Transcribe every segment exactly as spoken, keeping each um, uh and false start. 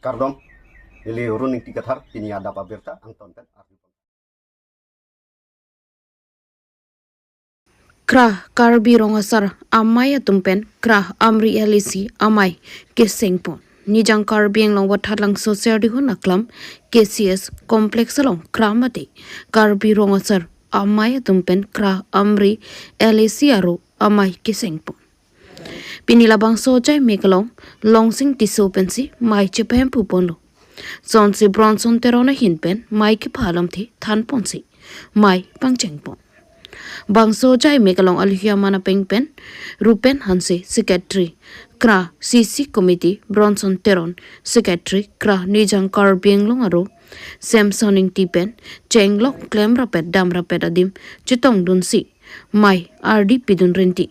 Kardom, neli Run Ingti Kathar, pini adap abirta angton pen arju. Kra Karbi Rong Asar amei atum pen Kra Amri L A C amei kesengpon. Nijang Karbi Anglong Wathatlang Soserdihun Aklam K C S Complex along Kra mate Karbi Rong Asar amei atum pen Kra Amri L A C aro amei kesengpon. Pini labangso ajai mek along Longsing Tisso pensi mei chepahemphu ponlo. Sonsi Bronson Teron ahin pen mei kepha alamthe thanponsi mei pangchengpon. Bangso ajai mek along alohi aman apeng pen Rupen Hanse, Secretary Kra C C Committee, Bronson Teron, Secretary Kra Nijang Karbi Anglong aro Samson Ingti pen chenglok klem rapet dam rapet adim chetongdunsi mei ardi pidun renti.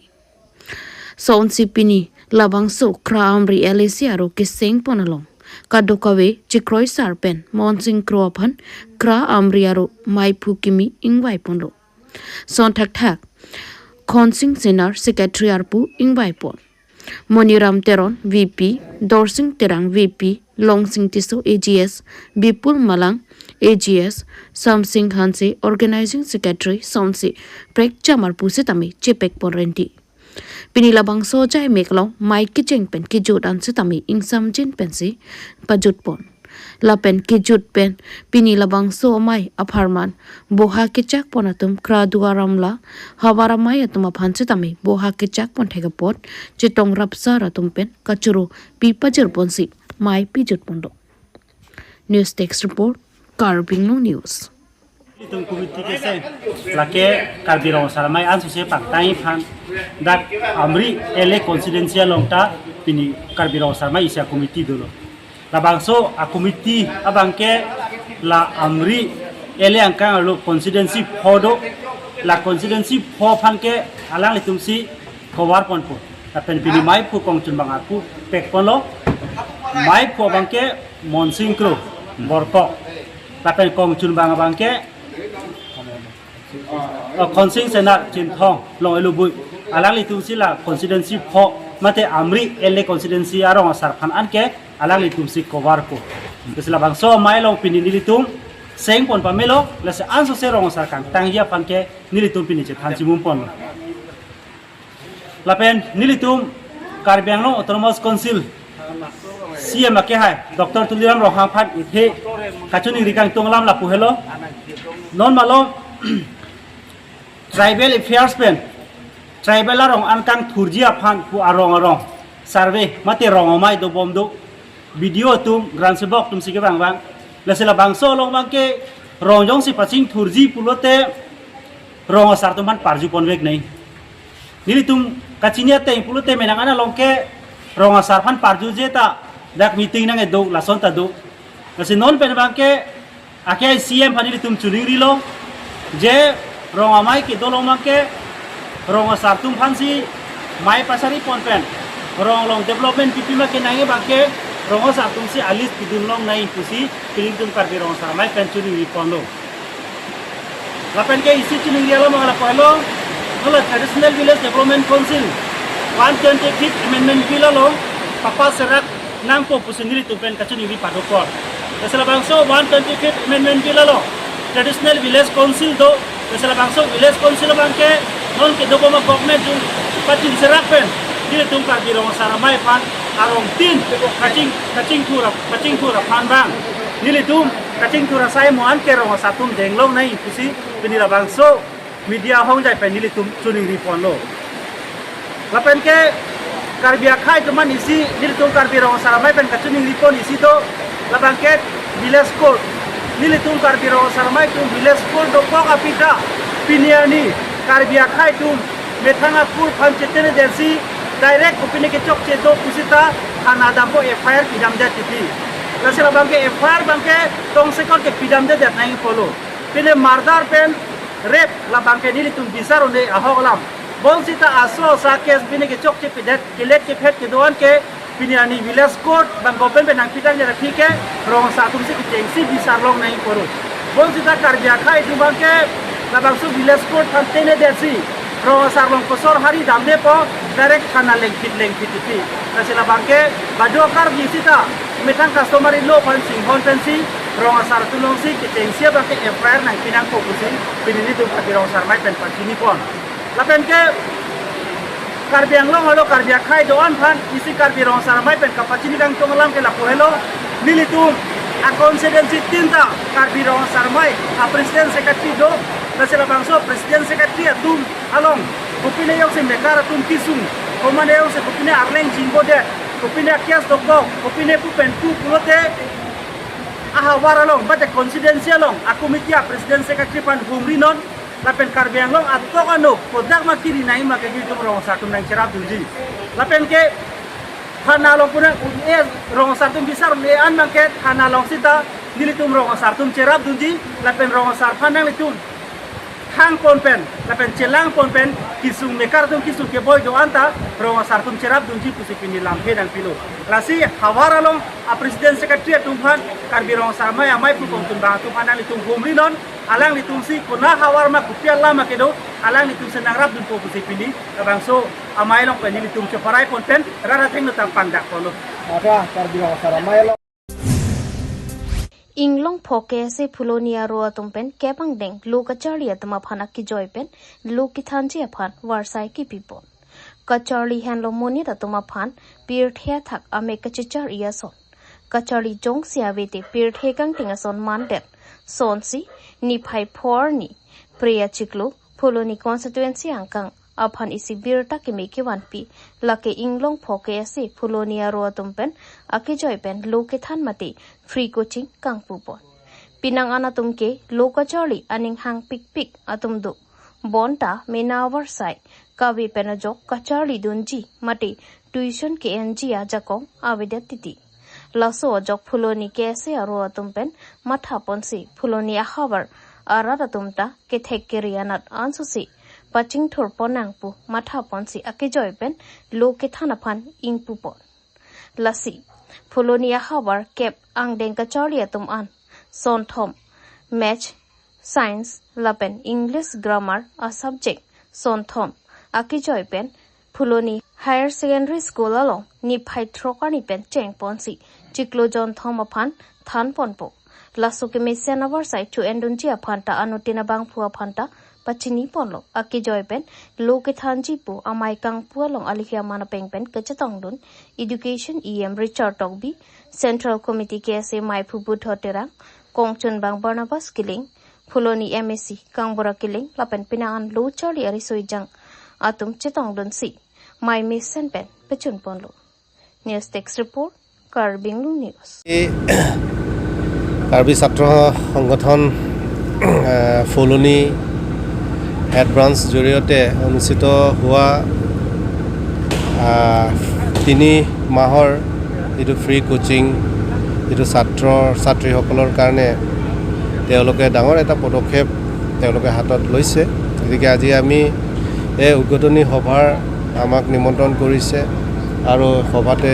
Sonsi pini labangso Kra Amri L A C aro kesengpon along kadokave chekroisar pen Monsing Kro aphan Kra Amri aro meiphu kimi ingvaiponlo. Son thakthak Khonsing Senar Secretary arpu ingvaipon. Moniram Teron V P, Dorsing Terang V P, Longsing Tisso A G S, Bipul Malang A G S, Samsing Hanse Organizing Secretary sonsi prekjam arpu sitame chepekpon renti. Pini labangso ajai mek along mei kecheng pen kejut an sitame ingsamjin pensi pajutpon. Lapen kejut pen pini labangso amei apharman boha kechakpon atum Kra Duar Amla havar amei atum aphan sitame boha kechakpon thek apot chetong rapsar atum pen kachoro pi pajirponsi mei pijutponlo. News Desk Report, Karbi Anglong News. Ilitum committee keseng, lake Karbi Rong Asar amei ansose pangtangji aphan dak Amri L A constituency along ta pini Karbi Rong Asar amei isi a-committee dolo. Labangso a-committee abangke la Amri L A angkang arlo constituency pho do, la constituency pho aphan ke alanglitumsi kovar ponpo. Lapen pini meiphu kongchunbang arpu pekponlo. Meiphu abangke Monsing Kro, Borkok. Lapen kongchunbang abangke, oh, Khonsing Senar, Chinthong, Long Elubui. Alanglitumsi la constituency pho mate Amri L A constituency arong asar aphan anke alanglitumsi kovarpo. Lasi labangso amei along pini nelitum sengpon pamelo, lasi ansose rong asar kangtangji aphan ke nelitum pini chethan chimumponlo. Lapen nelitum Karbi Anglong Autonomous Council C E M akehai Doctor Tuliram Ronghang aphan ithe kachiningri kangtung alam lapu helo. Non malom Tribal Affairs pen tribal arong angkang thurji aphan pu arong arong survey mate rong amei dobom do, B D O atum, gram sebok atumsi kevang vang. Lasi labangso along abangke rong jongsi pachingthurji pulote rong asar atum aphan parjuponvek nai. Nelitum kachini ateng pulote menang ana along ke rong asar aphan parjuje ta dak meeting nangkedo, lason ta do. Lasi non pen abangke akehai C E M aphan nelitum chiningrilo je rong amei kedo along abangke rong asar atum aphansi mei pasaripon pen rong along development pipi ma kenangji abangke rong asar atumsi a-list pidun longnai pusi pini nelitum Karbi Rong Asar Amei pen chiningriponlo. Lapen ke isi chiningri alam abang lapu helo, non la Traditional Village Development Council one twenty-fifth Amendment Bill along papass serak nangpo pusi nelitum pen kachiningri padopon. Lasi labangso one twenty-fifth Amendment Bill along Traditional Village Council do, lasi labangso Village Council abangke non kedobom a-government atum pachini serak pen nelitum Karbi Rong Asar Amei aphan arong tin kaching, kachingthur, kachingthur aphan abang nelitum kachingthur asai mo anke rong asar atum deng longnai pusi pini labangso media ahongjai pen nelitum chiningriponlo. Lapen ke Karbi akhei atum aphan isi nelitum Karbi Rong Asar Amei pen kachiningripon isi do, labangke village court. Nelitum Karbi Rong Asar Amei atum village court dokok aphi ta pini arni Karbi akhei atum methang akur aphan chetene detsi direct kopine kechokche do pusi ta thana dampo, F I R pidamde titi. Lasi labangke F I R abangke tongsekot ke pidamde det nangji pulo. Pine murder pen rape labangke nelitum bisar un-e ahok alam. Bonsita aso asa case pine kechokche pidet, kelet kephet kedo anke pini arni village court bang government pen nangpidamde aphi ke rong asar atumsi kechengsi bisar longnai poro. Bonsita Karbi akhei atum abangke labangso village court aphan tene detsi rong asar along kosor hari damdepo, direct thana lengphit lengphit titi. Lasi labangke badu Karbi sita Methang customary law aphan chinghon pensi rong asar atum alongsi kechengsi abang ke F I R nangpi nangpo pusi pini nelitum Karbi Rong Asar Amei pen pachini pon. Lapen ke Karbi Anglong arlo Karbi akhei do-an aphan isi Karbi Rong Asar Amei pen kapachini kangtung alam ke lapu helo. Nelitum a constituency tin ta Karbi Rong Asar Amei a president secretary do. Lasi labangso president secretary atum along kopine jongsi mekar atum kesung, komane jongsi kopine arleng chingbodet, kopine a case dokok, kopine pu pen pu pulote ahavar along, mate constituency along a committee a president secretary aphan humri non. Lapen Karbi Anglong atok ano kodak ma kiri nai ma ke nelitum rong asar atum nangcherap dunji. Lapen ke thana along puna un-e rong asar atum bisar un-e an abang ke thana along sita nelitum rong asar atum cherap dunji. Lapen rong asar aphan nanglitum thang pon pen, lapen chelang pon pen, kesung mekar atum kesung keboi do-an ta rong asar atum cherap dunji pusi pini lamthe nangpilo. Lasi havar along a president secretary atum aphan, Karbi Rong Asar Amei amei pu kongtun abang atum aphan nanglitum humri non. Alanglitum si kona havar ma kopi alam ma kedo, alanglitum si nangrap dunpo pusi pini labangso amei along pen nelitum cheparai pon pen rat athengno ta pangdak ponlo. Ada Karbi Rong Asar Amei along. Inglongpho K S A Phuloni aro atum pen kep angdeng lo kacharli atum aphan akejoi pen lo kethanji aphan varsai kepi pon. Kacharli henlo monit atum aphan pirthe athak amek kachechar-i ason. Kacharli jongsi ave te pirthe kangting ason mandet. Sonsi niphai pho arni Phre achiklo Phuloni constituency angkang aphan isi birta keme kevanpi lake Inglongpho K S A Phuloni aro atum pen akejoi pen lo kethan mate free coaching kangpu pon. Penang an atum ke lo kacharli aning hangpikpik atum do. Bonta mena avarsai kave pen ajok kacharli dunji mate tuition ke-enji ajakong avedet titi. Laso ajok Phuloni K S A aro atum pen matha ponsi Phuloni ahavar arat atum ta kethek kere anat ansosi pachingthur pon nangpu matha ponsi akejoi pen lo kethan aphan ingpu pon. Lasi Phuloni ahavar kep angdeng kacharli atum an sonthom Maths, Science lapen English Grammar a subject sonthom akejoi pen Phuloni Higher Secondary School along niphai throk arni pen cheng ponsi chiklo jonthom aphan than ponpo. Laso kemesen avarsai chu endunji aphan ta anuttin abangphu aphan ta pachini ponlo. Akejoi pen lo kethanji pu amei kangpu along alihi aman apeng pen kachetongdun Education E M Richard Tokbi, Central Committee K S A meiphu Buddho Terang, kongchunbang Barnabas Killing, Phuloni M A C Kangbura Killing lapen penang an lo charli ariso ejang atum chetongdunsi mei mesen pen pechun ponlo. News Desk Report, Karbi Anglong News. এই কাৰ্বি ছাত্ৰ সংগঠন, আহ, ফুলনি head branch জৰিয়তে অনুষ্ঠিত হোৱা, আহ, তিনি মাহৰ যিটো ফ্ৰী কোচিং, যিটো ছাত্ৰ ছাত্ৰীসকলৰ কাৰণে তেওঁলোকে ডাঙৰ এটা পদক্ষেপ তেওঁলোকে হাতত লৈছে। গতিকে আজি আমি এই উদ্বোধনী সভাৰ আমাক নিমন্ত্ৰণ কৰিছে আৰু সভাতে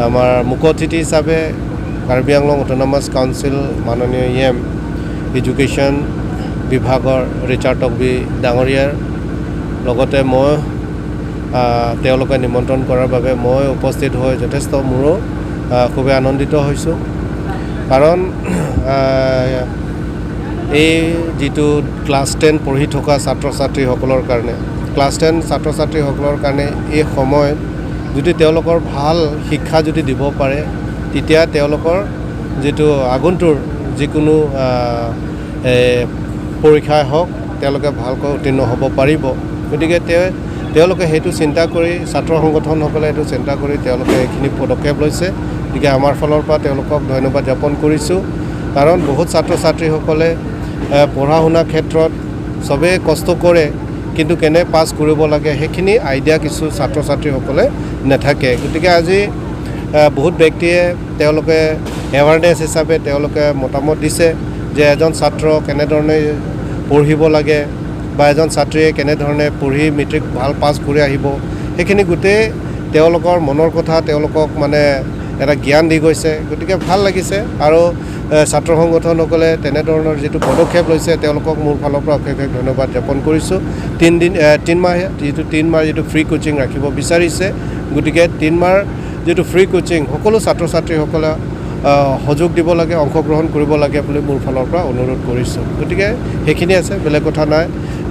আমাৰ মুখ্য অতিথি হিচাপে কাৰ্বি আংলং অট'নমাছ কাউন্সিল মাননীয় ই এম এডুকেশ্যন বিভাগৰ ৰিচাৰ্ড তকবি ডাঙৰীয়াৰ লগতে মই, আহ, তেওঁলোকে নিমন্ত্ৰণ কৰাৰ বাবে মই উপস্থিত হৈ যথেষ্ট মোৰো, আহ, খুবেই আনন্দিত হৈছোঁ। কাৰণ, আহ, এই যিটো ক্লাছ টেন পঢ়ি থকা ছাত্ৰ ছাত্ৰীসকলৰ কাৰণে, ক্লাছ টেন ছাত্ৰ ছাত্ৰীসকলৰ কাৰণে এই সময়ত যদি তেওঁলোকৰ ভাল শিক্ষা যদি দিব পাৰে, তেতিয়া তেওঁলোকৰ যিটো আগন্তুৰ যিকোনো, আহ, এ, পৰীক্ষাই হওক, তেওঁলোকে ভালকৈ উত্তীৰ্ণ হ'ব পাৰিব। গতিকে তে-, তেওঁলোকে সেইটো চিন্তা কৰি, ছাত্ৰ সংগঠনসকলে সেইটো চিন্তা কৰি তেওঁলোকে এইখিনি পদক্ষেপ লৈছে। গতিকে আমাৰ ফালৰ পৰা তেওঁলোকক ধন্যবাদ জ্ঞাপন কৰিছোঁ। কাৰণ বহুত ছাত্ৰ ছাত্ৰীসকলে, এ, পঢ়া শুনাৰ ক্ষেত্ৰত চবেই কষ্ট কৰে, কিন্তু কেনে পাছ কৰিব লাগে সেইখিনি আইডিয়া কিছু ছাত্ৰ ছাত্ৰীসকলে নাথাকে। গতিকে আজি, এ, বহুত ব্যক্তিয়ে তেওঁলোকে এৱাৰনেছ হিচাপে তেওঁলোকে মতামত দিছে যে এজন ছাত্ৰ কেনেধৰণে পঢ়িব লাগে বা এজন ছাত্ৰীয়ে কেনেধৰণে পঢ়ি মেট্ৰিক ভাল পাছ কৰি আহিব, সেইখিনি গোটেই তেওঁলোকৰ মনৰ কথা তেওঁলোকক মানে এটা জ্ঞান দি গৈছে। গতিকে ভাল লাগিছে। আৰু, এ, ছাত্ৰ সংগঠনসকলে তেনেধৰণৰ যিটো পদক্ষেপ লৈছে তেওঁলোকক মোৰ ফালৰ পৰা অশেষ অশেষ ধন্যবাদ জ্ঞাপন কৰিছোঁ। তিনিদিন, এ, তিনিমাহ, যিটো তিনিমাহ যিটো ফ্ৰী কোচিং ৰাখিব বিচাৰিছে, গতিকে তিনিমাহ যিটো ফ্ৰী কোচিং, সকলো ছাত্ৰ ছাত্ৰীসকলে আহ, সহযোগ দিব লাগে, অংশগ্ৰহণ কৰিব লাগে বুলি মোৰ ফালৰ পৰা অনুৰোধ কৰিছোঁ। গতিকে সেইখিনি আছে, বেলেগ কথা নাই।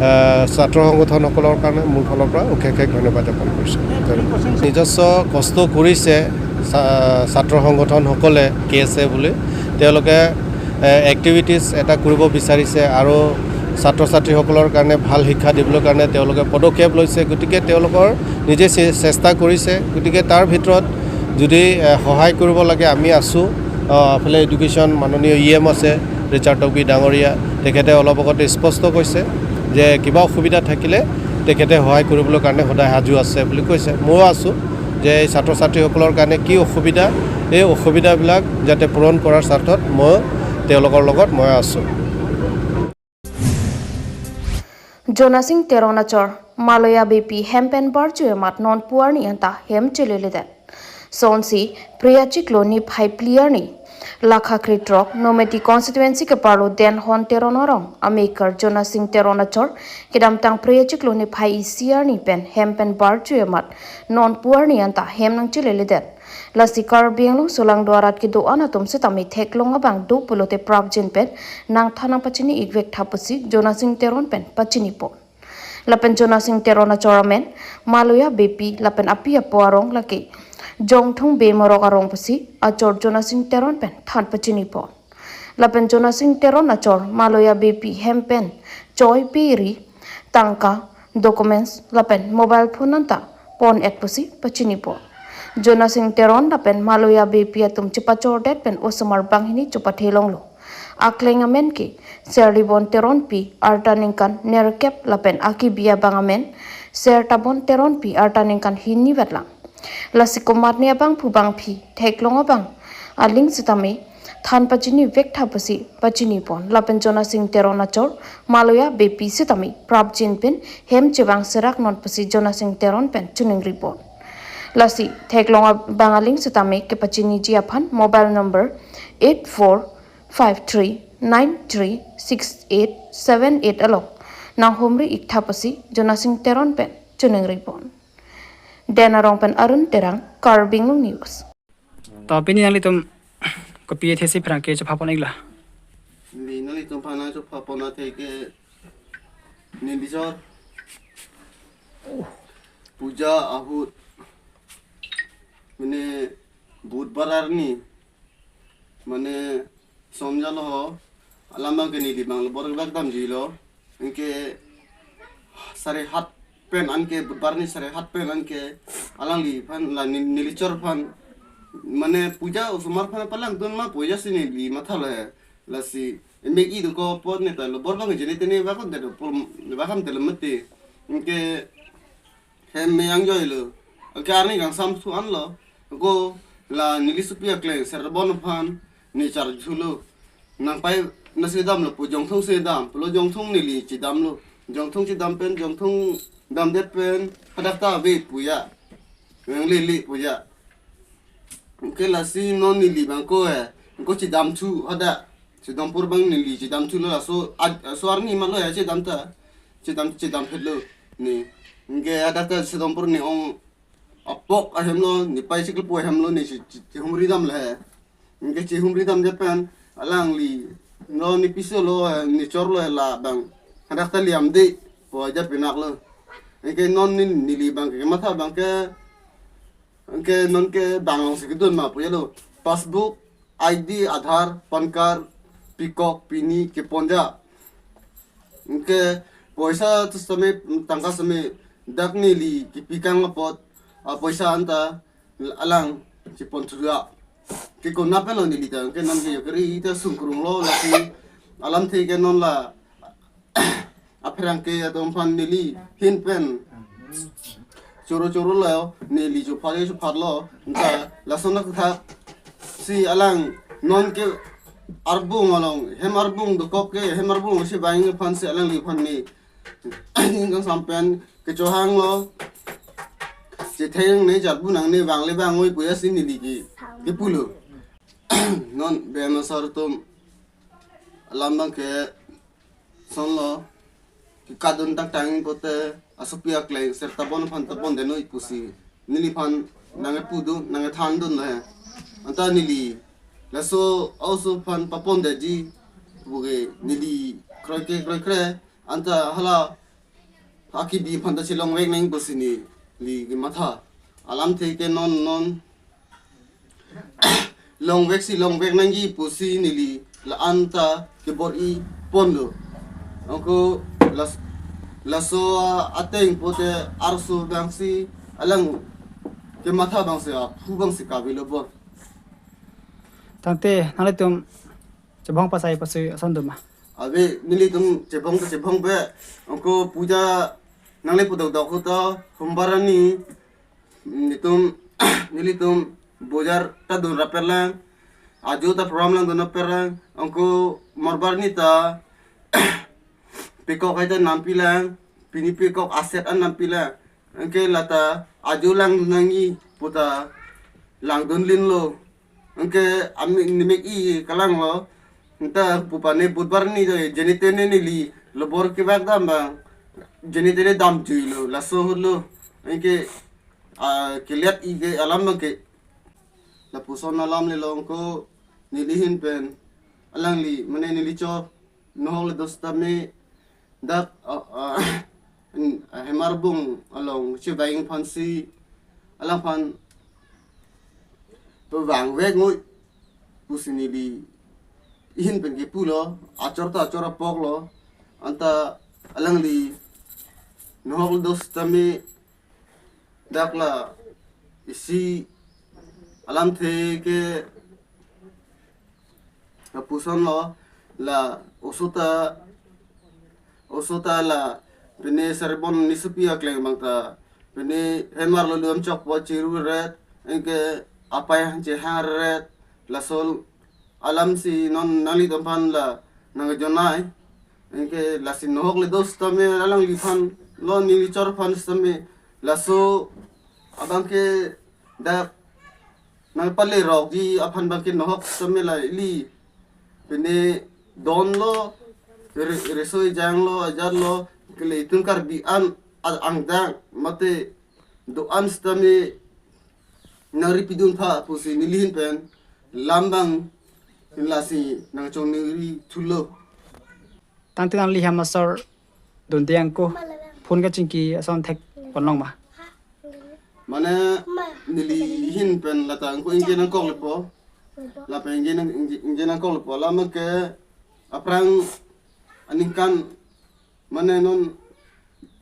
আহ, ছাত্ৰ সংগঠনসকলৰ কাৰণে মোৰ ফালৰ পৰা অশেষ অশেষ ধন্যবাদ জ্ঞাপন কৰিছোঁ। নিজস্ব কষ্ট কৰিছে ছা- ছাত্ৰ সংগঠনসকলে, কে এছ এ বুলি। তেওঁলোকে এক্টিভিটিজ এটা কৰিব বিচাৰিছে আৰু ছাত্ৰ ছাত্ৰীসকলৰ কাৰণে ভাল শিক্ষা দিবলৈ কাৰণে তেওঁলোকে পদক্ষেপ লৈছে। গতিকে তেওঁলোকৰ নিজে চে- চেষ্টা কৰিছে। গতিকে তাৰ ভিতৰত যদি এ, সহায় কৰিব লাগে, আমি আছোঁ। আহ, এইফালে এডুকেশ্যন মাননীয় ই এম আছে, ৰিচাৰ্ড তকবি ডাঙৰীয়া, তেখেতে অলপ আগতে স্পষ্ট কৈছে যে কিবা অসুবিধা থাকিলে তেখেতে সহায় কৰিবলৈ কাৰণে সদায় সাজু আছে বুলি কৈছে। ময়ো আছোঁ যে এই ছাত্ৰ ছাত্ৰীসকলৰ কাৰণে কি অসুবিধা, এই অসুবিধাবিলাক যাতে পূৰণ কৰাৰ স্বাৰ্থত মই তেওঁলোকৰ লগত মই আছোঁ। Jonasing Teron achor Maloya Beypi hem pen barju amat non puarni anta hem cheleledet. Sonsi Phre achiklo niphai phli arni, lakha krethrok Nomati constituency keparlo Denhon Teron arong amekar Jonasing Teron achor kedamtang Phre achiklo niphai isi arni pen hem pen barju amat non puarni anta hem nangcheleledet. Lasi Karbi Anglong solangdo arat kedo-an atum sitame theklong abang do pulote prapjin pen nangthan nangpachini-ik vek tha pusi Jonasing Teron pen pachinipo. Lapen Jonasing Teron achor amen Maloya Beypi lapen api apo arong lake Jongthung Bey Morok arong pusi achor Jonasing Teron pen than pachinipo. Lapen Jonasing Teron achor Maloya Beypi hem pen choi pe ri tangka, documents lapen mobile phone anta pon-et pusi pachinipo. Jonasing Teron lapen Maloya Beypi atum chepachordet pen osomar banghini chepathelonglo. Akleng amen ke Serlibon Teronpi, arta ningkan nerkep lapen akibi abang amen Sertabon Teronpi, arta ningkan hini vetlang. Lasi komatne abangphu bangphi theklong abang aling sitame than pachini vek tha pusi pachinipon. Lapen Jonasing Teron achor Maloya Beypi sitame prapjin pen hem chevang serak non pusi Jonasing Teron pen chiningripon. Lasi theklong abang aling sitame kepachiniji aphan mobile number eight four five three nine three six eight seven eight along nanghumri-ik tha pusi Jonasing Teron pen chiningripon. Den arong pen Arun Terang, Karbi Anglong News. To pini nanglitum kopi athesi pherangke chepha pon-iklo? Pini nanglitum aphan chepha pon athe ke neli jor puja ahut mane Budhbar arni mane sonjalo alam abang ke neli abang lo bor bak damjilo. Anke sare hat pen anke Budhbar arni sare hat pen anke alangliphan la ni- neli chor aphan mane puja osomar aphan palangdun ma puja si neli mathalo he. Lasi emek i do ko pot ne ta lo bor abang jene tene bakon te do pol bakam te lo mati. Anke hem me angjoilo. Anke arni kangsam su anlo. Ko la neli sopi akleng Sertabon aphan ne charjulo. Nangpai nasi damlo pu Jongthung si dam. Pulo Jongthung neli chidamlo. Jongthung chidam pen Jongthung damdet pen hadak ta ave puya. Veng lili puya. Anke lasi non neli abang ko he. Ko chidam chu hadak. Chidam pur abang neli chidam chulo laso ad- so arni malo ya chidam ta. Chidam chidam phitlo ne. Anke hadak ta chidam pur ne ong apok ahemlo, ne pai chiklo pu ahemlo ne chi- chi- chihumri damlo he. Anke chihumri damdet pen alangli lo ne piso lo he, ne chorlo he la abang. Hadak ta liamde pu ajat pinaklo. Anke non ne- neli abang ke matha abang ke anke non ke bang along si kedun ma pujalo. Passbook, I D, Aadhaar, PAN card, pikok, pini, keponja. Anke poisa tu sitame tangka sitame dak neli kepikang apot a poisa anta alang chipon thuja. Ke kona pen lo neli ta anke non ke yokeri ta sungkrunglo lasi alamthe ke non la apherangke atum aphan neli hin pen choro choro lo neli chophat chophatlo ta lason na kutha si alang non ke arbung along hem arbung dokok ke hem arbung si bang aphan si alangliphan ne ingkang sampen kechohanglo chetheng ne charbu nangne bang le bang oi puya si neli ke kepulo. Non bema sar atum alam abang ke sonlo kekadun tangtang pote asopi akleng Sertabon aphan ta pon deno ipusi neliphan nangkepu dun, nangkethan dun lo he. Anta neli laso a-oso aphan papon detji puke neli kroikre kroikre, anta hala akibi aphan ta chelongvek nang pusi neli kematha. Alamthe ke non non longvek si longvek nangji pusi neli la-an ta kebor-i ponlo. Anke las-, laso ateng pute arso abang si alang kematha abang si aphu abang si kavelo bor. Tangte nanglitum chebong pasai pasui ason doma? Ave, nelitum chebong ta chebong pe. Anke puja nangle pudok dok ho ta hombar ani nelitum, nelitum bojar ta dun rap-et lang, ajo ta program langdun rap-et lang, anke morbar ni ta pekok hai ta nampi lang, pini pekok aset an nampi lang, anke lata ajo langdun nangji puta langdun linlo, anke ami nimek i kalanglo, anta pupane budbar ni jeni tene neli lobor kevak dam abang, jeni tene damjuilo, laso ahut lo, anke ah, keliat i ke alam abang ke. Lapuson alam le long ko neli ahin pen alangli, mane neli chor nohok le do setame dak, ah, ah, in, ah, Hemarbung along chevang aphan si alangphan pevangvek ngoi pusi neli ahin pen kepulo, achor ta achor apok lo, anta alangli nohok le do setame dak la isi alamthe ke lapuson lo, la oso ta, oso ta la pine Serbon nisopi akleng abang ta pine Hemar lo luam chokpo chiru ret, anke apai hang chehang ret, laso alam si non nanglitum aphan la nangjonai. Anke lasi nohok le do setame alangliphan lo, neli chor aphan setame laso abang ke dak nangpale rokji aphan abang ke nohok setame la ili pine don lo, re-, resoi jang lo, ajat lo, kele itum Karbi an a-, angdeng mate do-an setame nangri pidun tha pusi neli ahin pen lam abang lasi nangchongningri thulo. Tangte nangli hem asor dunde ako phone kachingki ason thek pon long ma? Mane neli ahin pen lata anke ingje nangkok lepo. Lapen ingje nang, ingje, ingje nangkok lepo. Alam ke aphrang aningkan, mane non,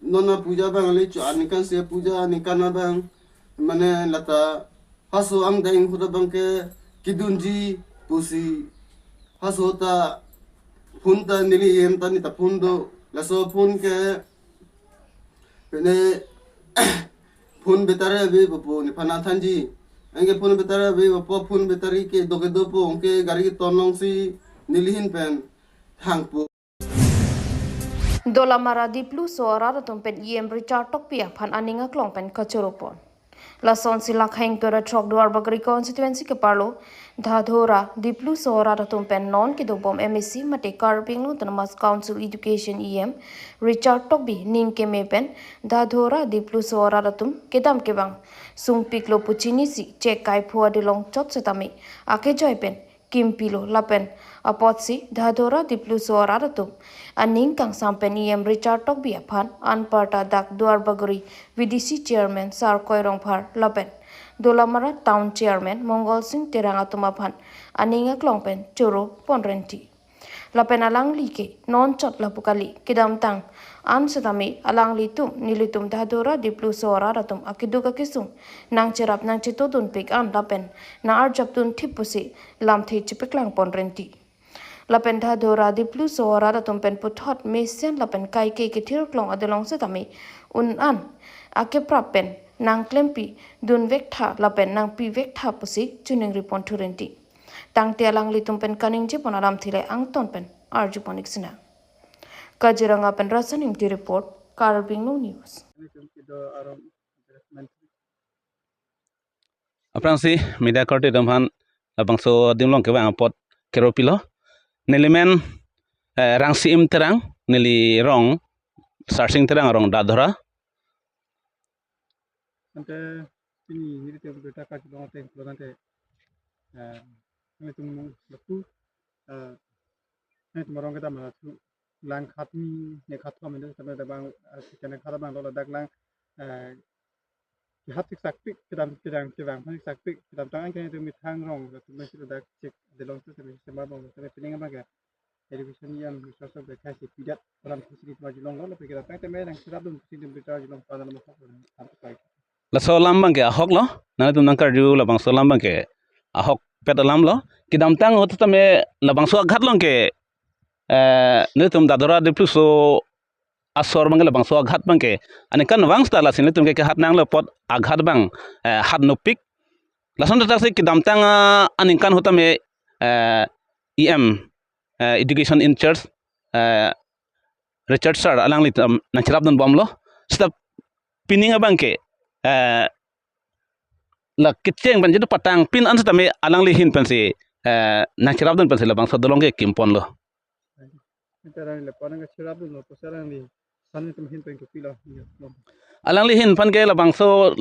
non apuja abang le cho aningkan si apuja aningkan abang, mane lata haso angdeng ahut abang ke kedunji pusi haso ta phone ta neli hem ta ni ta phone do, laso phone ke pine phone battery ave pupo, nephan nangthanji. Anke phone battery ave pupo, phone battery kedo kedo po, anke gari keton long si neli ahin pen hangpo. Dolamara Dipluso arat atum pen E M Richard Tokbi aphan aning aklong pen kachoro pon. Lason si la kheng pera throk Duarbagori constituency keparlo Dhadhora Dipluso arat atum pen non kedobom M A C mate Karbi Anglong Autonomous Council Education E M Richard Tokbi ning keme pen Dhadhora Dipluso arat atum kedam kevang sungpiklo pu chinisi chek kaiphu adolong chot setame akejoi pen kimpilo lapen apotsi Dhadhora Dipluso arat atum aning kangsam pen E M Richard Tokbi aphan anparta dak Duarbagori V D C chairman Sar Koi Rongphar lapen Dolamara town chairman Mongol Sing Terang atum aphan aning aklong pen choro ponrenti. Lapen alangli ke non chot lapu kali, kedamtang an setame alanglitum nelitum Dhadhora Dipluso arat atum akeduk akesung nangcherap nangchetodun pik an lapen nang-arjapdun thip pusi lamthe chepeklang ponrenti. Lapen Dhadhora Dipluso arat atum pen puthot mesen lapen kaike kethir klong adolong setame un an akeprap pen nangklempi dunvek tha lapen nangpivek tha pusi choningri pon thurenti. Tangte alanglitum pen kaningje pon alamthe le angton pen arju pon ik sinang. Kaziranga pen Rasan Ingti report, Karbi Anglong News. Aphrangsi media korte atum aphan labangso adim along kevang apot kero pilo. Neli men, eh, Rangsim Terang, neli rong Sarsing Terang arong Dhadhora. Ante pini nelitum birta karjulong ateng pulo tangte, eh, nelitum lapu, eh, nelitum arong kedam atum langkhat ni ne khat thom ini sampai dak bang, eh, sekian khat bang lo ladak lang, eh, kehat siksak pik kedam kedam kevang phan siksak pik kedamtang anke nelitum methang rong latum masih ladak cek delong tu sampai sembar bang sampai pining abang ke education yang resource of the cash pidat dalam sisi di maju long lo lebih kedamtang teme nangcherapdun sisi di berita long panel mau apa. Laso alam abang ke ahok lo, nangtum nangkarju labangso alam abang ke ahokpet alam lo. Kedamtang ahut tame labangso aghat along ke, eh, nelitum Dadora Dipluso asor abang ke labangso aghat abang ke aningkan vang seta lasi nelitum ke kehat nanglo apot aghat abang, eh, hat nopik. Lason taksi kedamtang, ah, aningkan ahut tame, eh, E M, eh, education in charge, eh, Richard Sir alangli tam nangcherapdun bomlo. Seta pining abang ke, eh, la kecheng pen jitu patang pin an setame alangli ahin pensi, eh, nangcherapdun pensi labangso dolong ke kimponlo. Ita alangli lapu nangcherapdunlo pusi alangli asan nelitum ahin pen kopilo. Alangli ahin pen ke labangso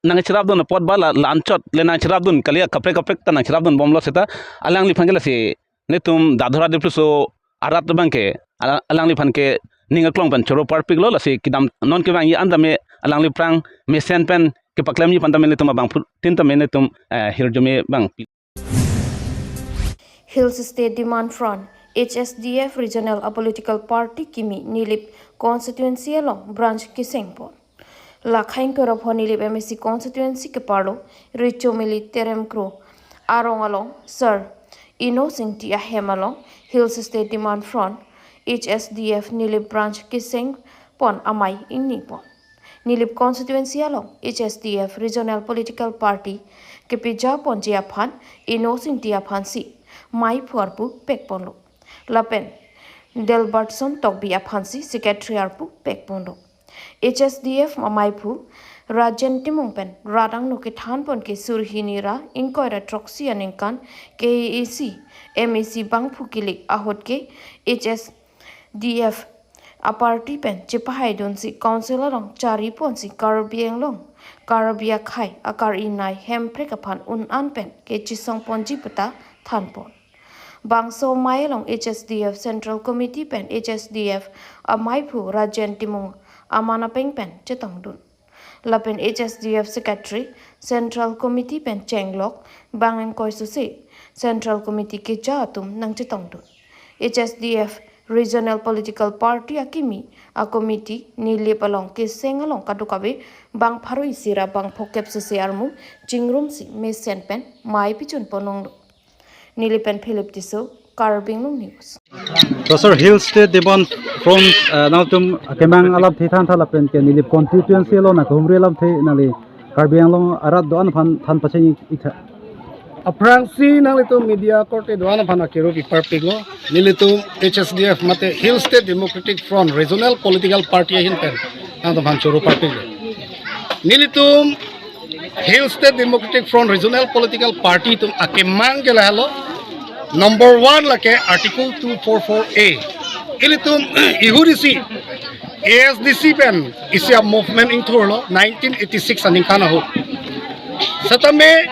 nangcherapdun apot ba la, la anchot le nangcherapdun kali kaprek kaprek ta nangcherapdun bomlo seta alangliphan ke lasi nelitum Dadora Dipluso arat abang ke ala-, alangliphan ke ning aklong pen choro parpiklo lasi kedam non kevangji an tame alangliphan mesen pen kepaklemji aphan tame nelitum abangphutin tame nelitum, eh, hirjume abang. Hills State Demand Front, H S D F Regional a political party kimi Nilip constituency along branch kesengpon. Lakhang Korapho Nilip M A C constituency keparlo Richo Mili Terem Kro arong along Sir Eno Singti ahem along Hills State Demand Front, H S D F Nilip branch kesengpon amei ingnipon. Nilip constituency along H S D F regional political party kepijaponji aphan Eno Singti aphansi meiphu arpu pekponlo. Lapen Delbertson Tokbi aphansi secretary arpu pekponlo. H S D F ameiphu Rajen Timung pen rat angno kethanpon ke suri hini ra ingkoi ra throksi aningkan K A A C M A C bangphu kilik ahut ke H S D F a party pen chepahaidunsi council along chariponsi Karbi Anglong, Karbi akhei akar-inei Hemprek aphan un-an pen kechesongponji puta thanpon. Bangso amei along H S D F Central Committee pen H S D F ameiphu Rajen Timung aman apeng pen chetongdun. Lapen H S D F Secretary Central Committee pen chenglok bang ingkoi suse Central Committee keja atum nangchetongdun. H S D F Regional Political Party akimi a committee Nilip along keseng along kadokave bang pharo isi ra bang phokep suse armu chingrumsi mesen pen mei pichunpon longlo. Nilip pen Philip Tisso, Karbi Anglong News. To sir, Hill State Demand Front, eh, nangtum kemang alamthe thantha lapen ke Nilip constituency along nangkehumri alamthe nangli Karbi Anglong arat do-an aphan than pacheng ik-, iktha. Aphrangsi nanglitum media korte do-an aphan akero piparpiklo. Nelitum H S D F mate Hill State Democratic Front Regional Political Party ahin pen nangtum aphan choro parpiklo. Nelitum Hill State Democratic Front Regional Political Party atum akemang ke lahelo. Number one lake Article two four four A. Ilitum ihurisi A S D C pen isi a movement ingthurlo nineteen eighty-six aningkan ahut. Setame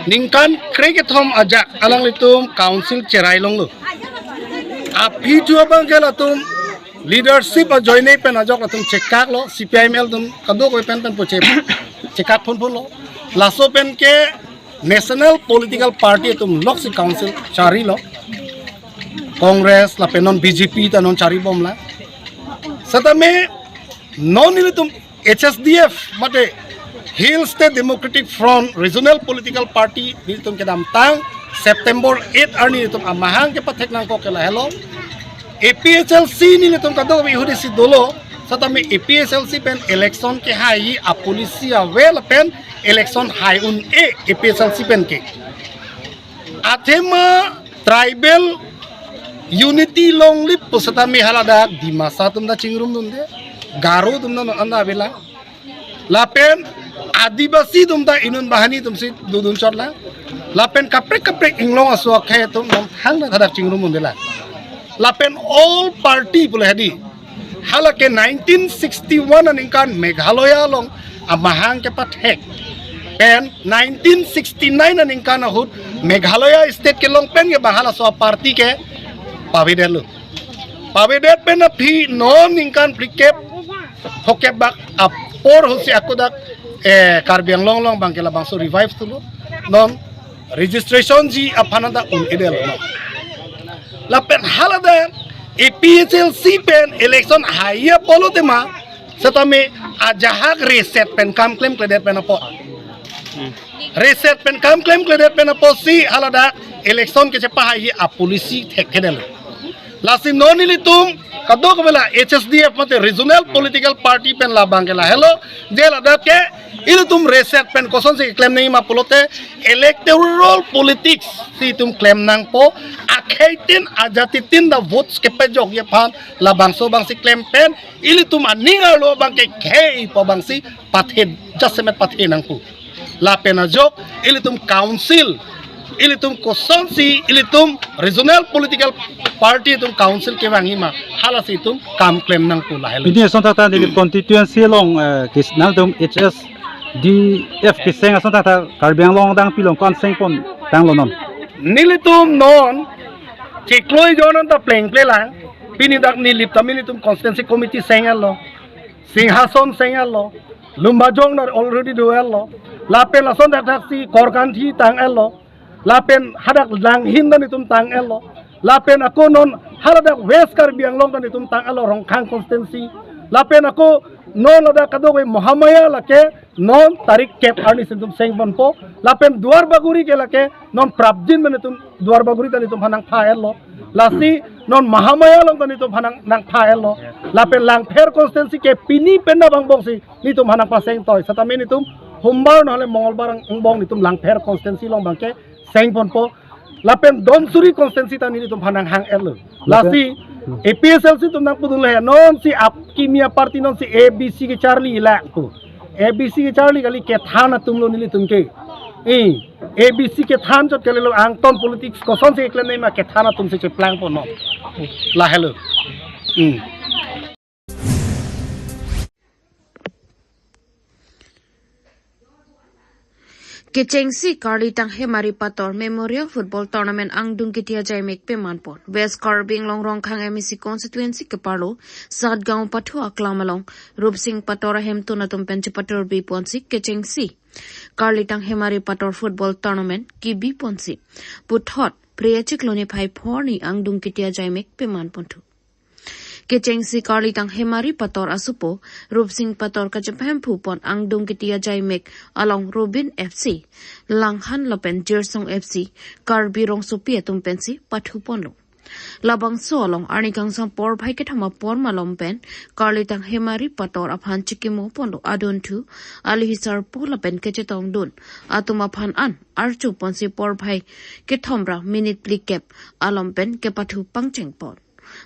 ningkan krekethom ajak alanglitum council cherai longlo. Aphi thu abang ke latum leadership ajoine pen ajok latum chekaklo, C P I M L atum kadokave pen pen po che-, chekak phunphunlo. Laso pen ke national political party atum loksi council charilo. Congress lapen non B J P ta non charibomlang. Setame non nelitum H S D F mate Hill State Democratic Front Regional Political Party nelitum kedamtang September eight arni nelitum amahang kepathek nangkok ke lahelo. A P H L C nelitum kadokave ihurisi dolo, setame A P H L C pen election kehai a policy ave lapen election hai un-e A P H L C pen ke. Athema tribal unity longle pu setame haladak Dimasa atum ta chingrumdunde, Garo atum ta non anda avelang. Lapen Adivasi atum ta inut banghini atumsi dodun chotlang. Lapen kaprek kaprek inglong aso akhei atum non thangta hadak chingrumdundelang. Lapen all party pule hedi. Halake nineteen sixty-one aningkan Meghalaya along Amahang kepathek pen nineteen sixty-nine aningkan ahut Meghalaya state kelong pen ke bang halaso aparty ke pavedetlo. Pavedet pen aphi non ningkan phlikep phokep bak apor ahutsi ako dak, eh, Karbi Anglong along bang ke labangso revive thulo. Non registration ji aphan anta un-edetlo. Lapen haladak A P H L C pen election haiya pulo tema, setame ajahak reset pen kam klemkledet pen apot. Reset pen kam klemkledet pen apotsi haladak election kechepahai a-policy thekthedetlo. Lasi non ilitum kadokave la H S D F mate Regional Political Party pen labang ke lahelo, je ladak ke ilitum reset pen kosonsi klem nangjima pulote electoral politics si itum klem nangpo, akheitin ajatitin ta votes kepajokji aphan labangso abangsi klem pen ilitum aning arlo abang ke khei pu abangsi pathe, jasemet pathe nangpo. Lapen ajok ilitum council, ilitum kosonsi ilitum regional political party atum council kevangjima, halasi itum kam klem nangpo lahelo. Pini asonthak ta Nilip constituency along, eh, kis nangtum H S D F keseng asonthak ta Karbi Anglong adang pilong ko-an seng pon tanglo non? Nelitum non chiklo ejon anta plengple lang. Pini dak Nilip ta nelitum constituency committee seng-etlo, Singhason seng-etlo, Lumbajong ta already do-etlo, lapen lason thakthak si Korkanthi tang-etlo, lapen hadak Langhin ta nelitum tang-etlo, lapen ako non haladak West Karbi Anglong ta nelitum tang-etlo, Rongkhang constituency, lapen ako non ladak kadokave Mahamaya lake non tarik kep arni si nelitum seng ponpo, lapen Duarbagori ke lake non prapjin pen nelitum Duarbagori ta nelitum aphan nangpha-etlo. Lasi non Mahamaya along ta nelitum aphan nang, nangpha-etlo. Lapen Langpher constituency ke pini pen ta bang bongsi nelitum aphan nangpaseng toi. Setame nelitum Hombar nahole Mongolbar angbong nelitum Langpher constituency along bang ke seng ponpo. Lapen Donsuri constituency ta nelitum aphan nanghang-etlo. Lasi A P H L C atum nangpudun le nonsi ap kimi aparty nonsi A B C kecharli lang pu. A B C kecharli kali, kethan atumlo nelitum ke. Eh, A B C kethan chot kalilo, angton politics kosonsi keklem nangjima kethan atumsi cheplang ponlo. Lahelo. Hmm. Kechengsi Karli Tanghemari Pator Memorial Football Tournament angdeng kiti ajaimek peman pon. West Karbi Anglong Rongkhang M A C constituency keparlo Satgaon Pathu aklam along Rupsing Pator ahemtun atum pen chepaturbi ponsi kechengsi Karli Tanghemari Pator Football Tournament kebi ponsi puthot Phre achiklo niphai phongo arni angdeng kiti ajaimek peman ponthu. Kechengsi Karli Tanghemari Pator asopo Rupsing Pator kachepahemphu pon angdeng kiti ajaimek along Robin F C, Langhan lapen Jirsong F C, Karbi Rongsopi atum pensi pathu ponlo. Labangso along arni kangsam porphai kethom apor malom pen Karli Tanghemari Pator aphan chikimo ponlo adunthu, alohi sarpo lapen kachetongdun atum aphan an archo ponsi porphai kethom ra minute phlikep alom pen kepathu pangcheng pon.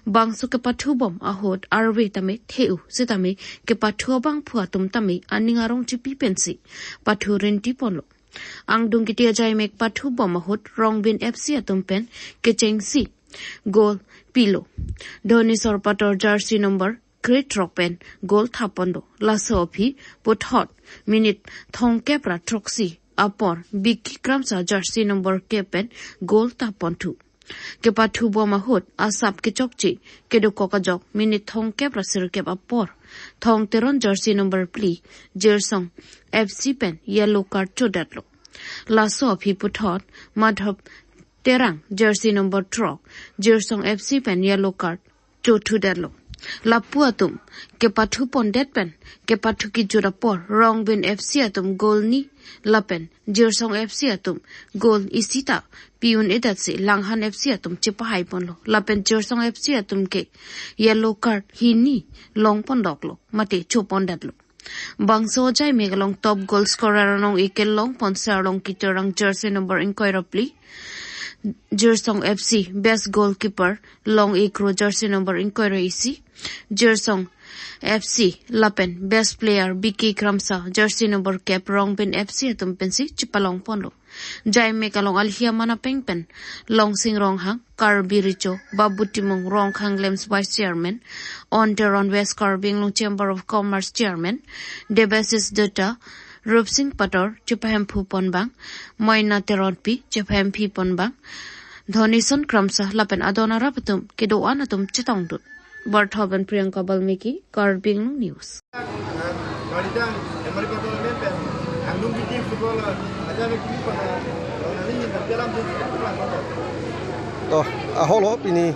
Bangso kepathu bom ahut arve tame the-u setame kepathu abangphu atum tame aning arong chipi pensi pathu rinti ponlo. Angdeng kiti ajaimek pathu bom ahut Rongbin F C atum pen kechengsi goal pilo. Dhoneswar Pator jersey number krethrok pen goal thap ponlo. Laso aphi puthot minute thomkep ra throksi apor Biki Kramsa jersey number kep pen goal thap ponthu. Kepathu bom ahut asap kechokche kedokok ajok minute thomkep ra sirkep apor Thong Teron jersey number phli Jirsong F C pen yellow card chodetlo. Laso aphi puthot Madhop Terang jersey number throk Jirsong F C pen yellow card chothudetlo. Lapu atum kepathu pondet pen kepathu kejut apor Rongbin F C atum goal ni lapen Jirsong F C atum goal isi ta pi un-edetsi Langhan F C atum chepahai ponlo lapen Jirsong F C atum ke yellow card hini long pondoklo mate cho pondetlo. Bangso ajaimek along top goal scorer along ikel long pon Serlongki Terang jersey number ingkoi ra phli, Jirsong F C best goalkeeper Long Ikro jersey number ingkoi ra isi, Jirsong F C lapen best player B K Kramsa jersey number kep Rongbin F C atum pensi chepalong ponlo. Jaimek along alhi aman apeng pen Longsing Ronghang, Karbi Recho, Babu Timung, Ronghang Lems Vice Chairman, On Teron, West Karbi Anglong Chamber of Commerce Chairman, Debasis Dutta, Rupsing Pator chepahemphu ponbang, Moina Teronpi chepahemphi ponbang, Dhonison Kramsa lapen adon arap atum kedo-an atum chetongdun. Bartha pen Priyanka Balmiki, Karbi Anglong News. Kalitang, Hemari Pator amen pen, Angdung Kiti football, aja me kini pada, nani ni dalam tu. To, aholo pini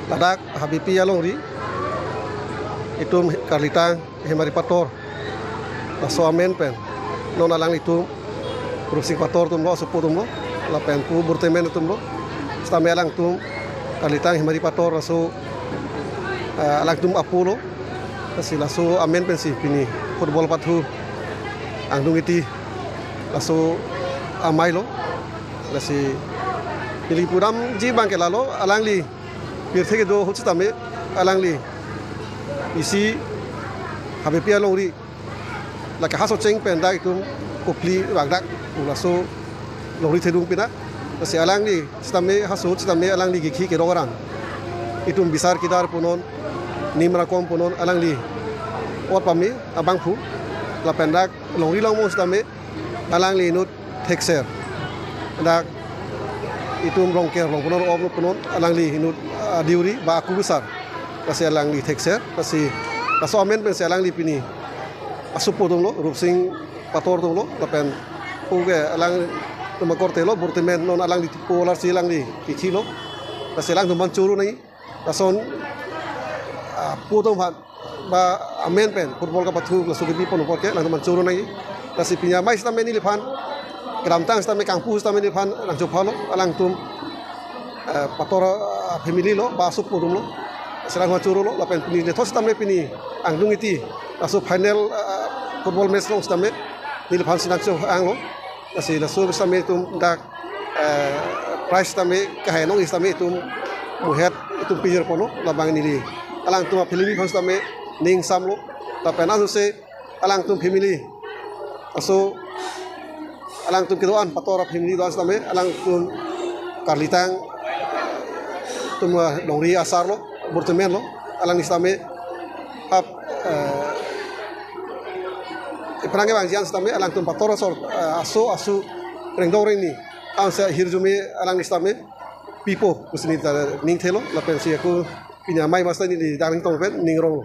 ladak Habipi alongri, itum Kalitang Hemari Pator laso amen pen non alanglitum Rupsing Pator atumlo, asopo atumlo, lapen pu Burtemen atumlo, sitame alangtum Kalitang Hemari Pator laso, eh, alangtum apo lo. Lasi laso amen pensi pini football pathu Angdung Kiti laso amei lo. Lasi neli pudamji abang ke lalo, alangli pirthe kedo ahut sitame alangli isi Habipi alongri lake haso cheng pen dak itum kopli bak dak pu laso longri thedung pina. Lasi alangli sitame haso sitame alangli kikhi kedok aran, itum bisar kidar punon, nim rakom punon, alangli ot pame abangphu, lapen dak longri longmong sitame alangli inut thekser. Dak itum Rongker Rongponor om punon alangli inut, ah, diuri ba aku besar. Lasi alangli thekser, lasi laso amen pensi alangli pini asopo atumlo, Rupsing Pator atumlo, lapen pu ke alangtum akorte lo, Burtemen, non alangli tipo alarsi alangli kikhi lo. Lasi alangtum aphan choro nangji. Lason, ah, pu atum aphan ba amen pen football kapathu laso kebi pon apot ke alangtum aphan choro nangji. Lasi pini amei sitame neliphan, kedamtang sitame, kangpu sitame neliphan nangchophalo, alangtum, eh, Pator, ah, family lo, ba asopo atumlo. Lasi alangtum aphan choro lo, lapen pini lethot sitame pini Angdung Kiti laso final, ah, football match along sitame neliphan si nangcho-ang lo. Lasi laso sitame itum dak, eh, prize sitame kahai nong sitame itum muhet itum pijir ponlo, labang neli alangtum a-family aphan sitame ning samlo, lapen anse alangtum family, laso alangtum kedo-an Pator a-family do-an sitame alangtum Kalitang atum, eh, longri asar lo, Burtemen lo, alangli sitame hap, eh, iphrang kevangji an sitame alangtum Pator asor, eh, aso asu rengdong rengni anse ahirjume alangli sitame pipo pusi neli ta ning thelo, lapensi ako pini amei masa neli dak ning tong pen ning rong.